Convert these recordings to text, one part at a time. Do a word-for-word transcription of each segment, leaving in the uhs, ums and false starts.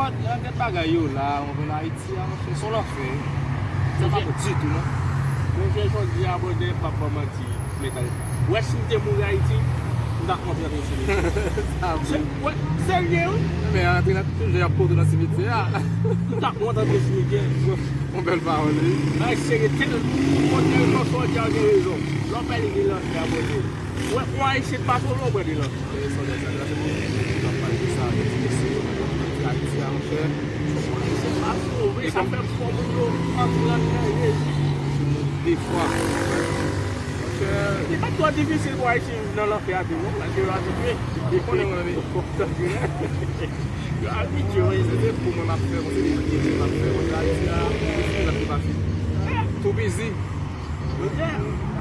Gen anpil bagay yo la, ou konprann, Ayiti a, monchè, se yon lanfè. Sa pa bon ditou, non. Monchè, jodi a, brother, m p ap ba w manti, Metal. Wè, si m te mouri Ayiti, m t ap rantre nan yon simityè. Sa vre. Wè, serye, wi. Men antre nan, toujou y ap pote nan simityè a. M t ap rantre nan simityè. Yon bèl pawòl, wi. Ay, serye, tèl, monchè, jodi a, w gen rezon. Lè w pale de lanfè a, brother. Wè, wè, Ayisyen pa sou lòbèl lan. E sòlda sa, la, se pou nou pale de sa, de ti mesye yo, nan ti Ayiti a, monchè. Se pa sove, sa fè fò moun yo antre nan Jezi. Defwa. Monchè. Li pa twò difisil pou Ayisyen viv nan lanfè a tou, non, paske yo abitye. Ou konnen mwen, men. Yo abitye, wi. Se pou mwen m ap fè, se de byen m ap fè, monchè. Ayiti a, li fini, l ap pa fini. Too busy. Monchè,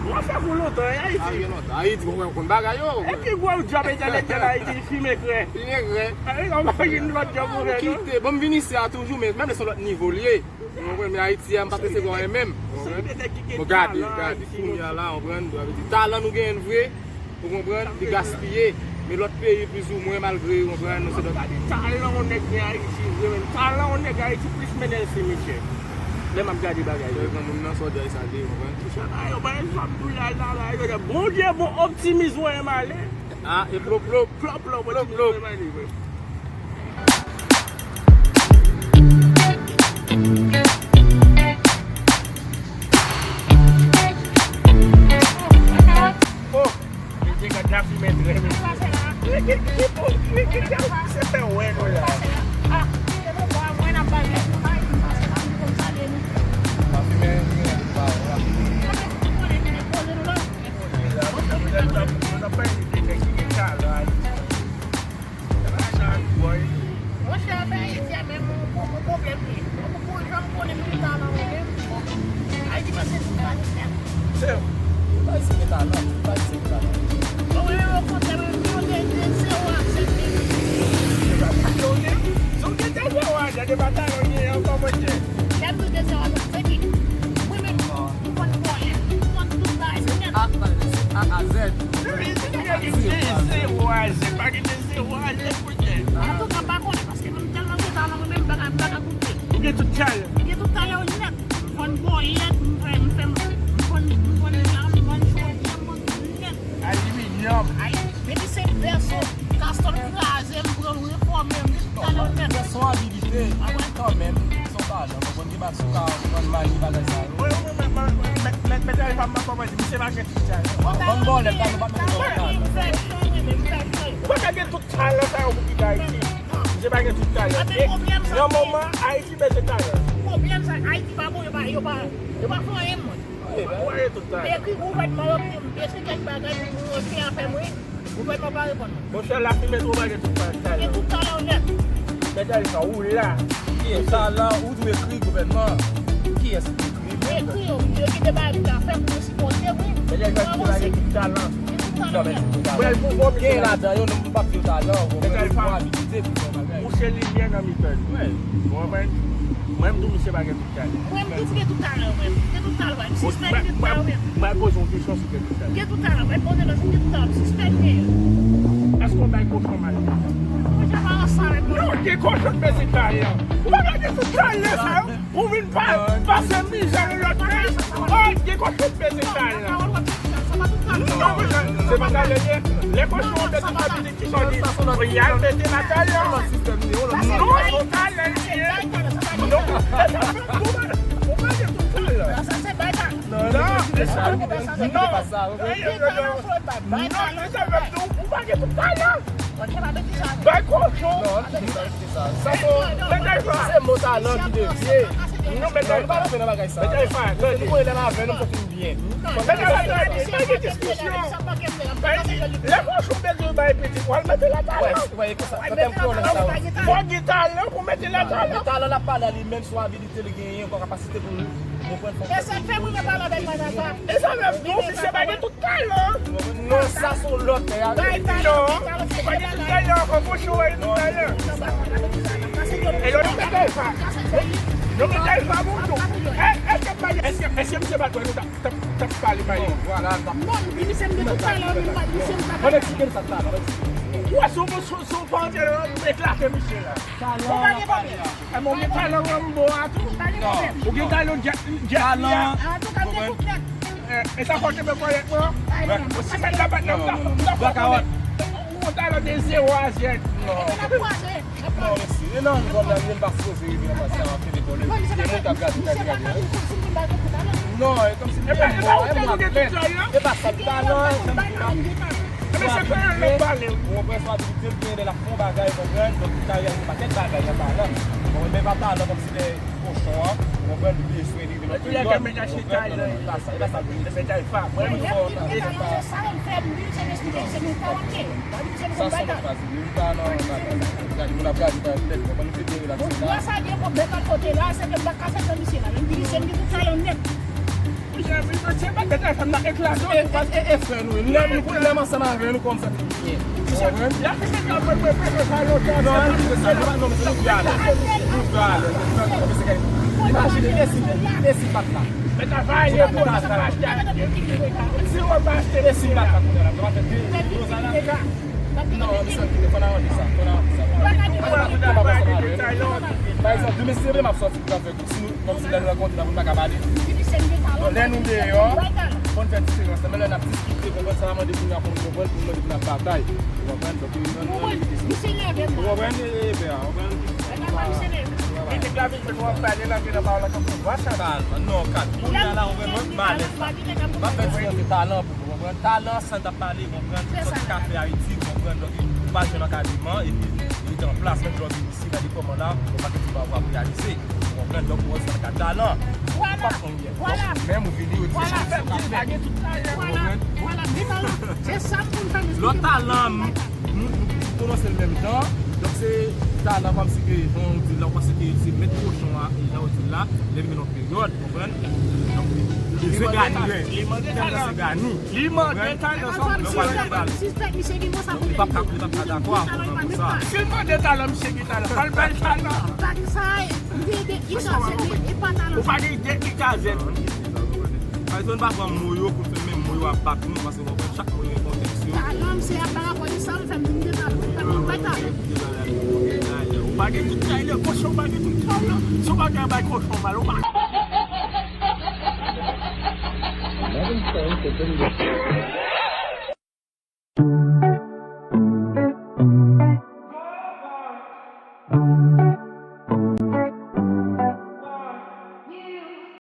w ap fè pou lontan, e Ayiti. A, gen lontan. Ayiti, bon, konn bagay yo. Epi gwo djòb entèlektyèl Ayiti, fimen krè. Fimen krè. Ayiti, yon pa gen lòt djòb pou fè, non? Kite, bon, m vin isi a toujou, men menm lè se yon lòt nivo l ye. Ou konprann, men Ayiti a, m pa t resevwa anyen menm. Ou konprann? Bon, gade, gade, kounye a la, ou konprann, sa vle di, talan nou genyen vre. Ou konprann? Li gaspiye. Men lòt peyi, plizoumwen, malgre, ou konprann, nou se lòt. Gade talan yon nèg gen Ayiti, vre menm. Talan yon nèg Ayiti plis mennen l simityè. Lè m ap gade bagay yo. Lè granmoun nan, sa w di a, sa l ye, ou konprann? Sa bagay yo, bagay sa ap boule al nan bagay yo. Bondye bon, optimis voye m ale. A, e plop, plop. Plop, plop, optimis voye m ale, vre. Oh! Mesye, gad lafimen trè, mesye. Ki, ki, ki, ki, ki, ki, ki se fè wè nou la? Lafimen, lafimen. Monchè, afè Ayiti a menm, yon gwo pwoblèm li. Yon gwo, jan m konnen m gen talan mwen menm. Ayiti pase tout bagay nèt. Se, tout Ayisyen gen talan, tout Ayisyen gen talan. Bon, mwen menm, okontrè, mwen, mwen gen de zewo a sèt mil. Se ou gen, se ou gen de zewo a sèt, e pa talan w gen ankò, monchè. Lè m di de zewo a sèt, se ki, mwen menm, mwen konn vòlè, mwen konn tout bagay, se nèt. A, a, a, a, Z. Wi, se nèt, se zewo a sèt, pa gen de zewo a sèt. Antouka, m pa konnen, paske mwen tèlman gen talan, mwen menm, m pa ka, m pa ka koute. Ou gen tout talan. M gen tout talan yo nèt. M konn bòlèt, m fè, m fè, m konn, m konn jan, m konn chòdye, m konn tout nèt. Aliminyòm. Ay, depi se vèso, kastòl kraze, m pran l, refòme l, m gen tout talan yo nèt. Vèso abilite, kanmenm, se yon talan. Konprann ki pa sou ka konprann mani bagay sa yo. Wi, wi, men, men, men, men, men, men, men, men, misye pa gen tout talan. Bann bòlèt la, nou pa mete nan talan. Ou pa ka gen tout talan sa yo pou kite Ayiti. Misye pa gen tout talan. Nan moman, Ayiti bezwen talan. Pwoblèm sa, Ayiti pa bon, yo pa, yo pa, yo pa fè anyen, mwen. Ou pa gen tout talan. Ekri gouvènman yo, ekri kèk bagay pou yo fè afè mwen. Gouvènman pa reponn mwen. Monchè, lafimen tou pa gen tout talan. Gen tout talan ou nèt. Mèt Alfa, ou la. Kiyès? Talan, ou dwe ekri gouvènman. Kiyès ki ekri? Ekri yo, yo kite bay pou ta fè pou yo sipoze, wi. Mèt Alfa, misye pa gen tout talan. Non, men, gen ladan yo, nou pa gen talan, ou konprann, nou abilite pou fè bagay. Ou se limyè nan mitan nou. Ou konprann? Mwen, m di w, misye pa gen Mwen, m di w, gen tout talan, mwen. Gen tout talan, mwen. M sispèk gen tout talan, mwen. Mwen poze yon kesyon sou gen tout talan. Gen tout talan, mwen poze l, gen tout talan, m sispèk gen. Èske w bay kochon mal? Mwen, jan pa ansanm avèk mwen. Non, gen kochon k bezwen talan. Ou pa ka gen tout talan sa yo pou vin pa, pase mizè nan lòt peyi. Oh, gen kochon k bezwen talan. Non, mwen, se pa talan, lè kochon bezwen talan. Kisa w di? Y al mete nan talan. Non, se yon talan li ye. Non, e sa fè pou ou pa gen tout talan. Non, non, e sa fè pou ou pa gen tout talan. Bay kochon. Sa se, se mo talan ki devye. Non, men, non, nou pa rantre nan bagay sa. Men, nou konnen lè n avè nou, fòk nou byen. Men, men, men, men, men, gen diskisyon. Lè kochon bezwen bay pitit, w al mete la talan. Fò gen talan pou mete la talan. Talan l ap pale a li menm sou abilite li genyen, kon kapasite pou l konprann fòk. E sa k fè mwen pa pale avèk madanm sa. E sa menm, non, misye pa gen tout talan. Non, sa se yon lòt nèg. Non, pa gen tout talan, ankò kochon, pa gen tout talan. E yo, nou mete l pa. Nou mete l pa pou nou. Èske, èske, èske misye pa t wè nou t ap, t ap, t ap pale, pale? Bon, vwala, t ap. Non, misye m gen tout talan, men misye m pa. Mwen eksplike m sa talan. Ou wè, sou, sou, sou, pa antre nan Eklate misye la. Ou pa gen pwoblèm. E, men ou gen talan Rambo a tou. Ou gen talan Jet Li a. Antouka, m te konprann. E, e sa fò te mwen kòrèk, mwen. Ou si mèt la bat nan blackout. Ou gen talan de zewo a zèt. Non, mesye. E nan zòn nan, li pa sipoze rive nan plas sa, ap fè lekòl. E moun k ap gade, k ap gade. Non, e kòmsi li gen mò, e mò ap plèn. E pa sa, talan, Epi se fè yon lòt pale, wi. Ou konprann, swa di l gen lè l ap fè yon bagay, ou konprann, donk li ka reyalize pakèt bagay nan talan. Bon, men pa talan kòmsi lè kochon an, ou konprann, li bezwen li vin nan peryòd, ou konprann, non, non, e pa sa, e pa sa l vle di. Mwen, sa se yon fraz, li pa nan, gade, moun ap gade, gade, gade, ou konprann, nou te byen relakse la. Kounye a, misye di tout talan nèt. Mesye, bagay sa fè m nan eklate. E, e, e, e frè nou, lè nou, lè m ansanm avè nou kòmsa. Ou konprann? Non, non, mesye, nou pa alèz. Nou pa alèz. Imajine, e si, e si bat la. E si bat la kounye a la, nou pa fè de, de doza la. Non, misye, fò n aranje sa, fò n aranje sa. Pa egzanp, demen se vre m ap sòti pou n ap fè kout. Si nou, kòmsi lè nou rankontre la, pou n pa ka pale. Bon, lè nou deyò, fò n fè diferans la. Men lè n ap diskite, konprann, sa va mande pou n ap konprann, pou n mande pou n ap batay. Ou konprann? Donk, nou, nou, nou, ou konprann? E, e, e, ben, ou konprann? Li te klave, nou ap pale la, ke nan pawòl la, konprann? Kalm, non, kalm. Kounye a la, ou konprann, mwen, m alèz la. M ap fè diferans de talan pou nou, konprann? Talan, sa n t ap pale, konprann? Sa w te ka fè Ayiti, konprann? Donk, ou pa jwenn ankadreman, epi, ou te an plas, menm lè w vin isi, gade kòman la, yon pakèt ti bagay w ap reyalize. Ou konprann? Donk, ou wè sa nan ka talan. Ou pa konn byen. Donk, menm ou vini, ou di se sa k ap fèt. Ou konprann? Lòt talan, m, m, m kòmanse l menm jan. Donk, se talan kòmsi ke, jan w di la, ou panse ke se mèt kochon an, e jan w di la, lè l vin nan peryòd, ou konprann? Donk, li bezwen gani, wi. Li mande talan. Li mande talan, sa w di. Donk, ou pa ka, ou pa ka dakò avè w nan sa. Si l mande talan, misye gen talan. Al bay talan. Ou pa gen ide ki ka zèt. Pa egzanp, pa pran mo yo pou fè menm mo yo ap bat nou, paske w konprann chak mo yo gen kontèks yo. Talan, se a pa rapò de sa, m fè m vin de talan. Ou pa gen vrè talan. Ou pa gen tout talan, kochon pa gen tout talan. Si w pa gen bay kochon mal, ou pa.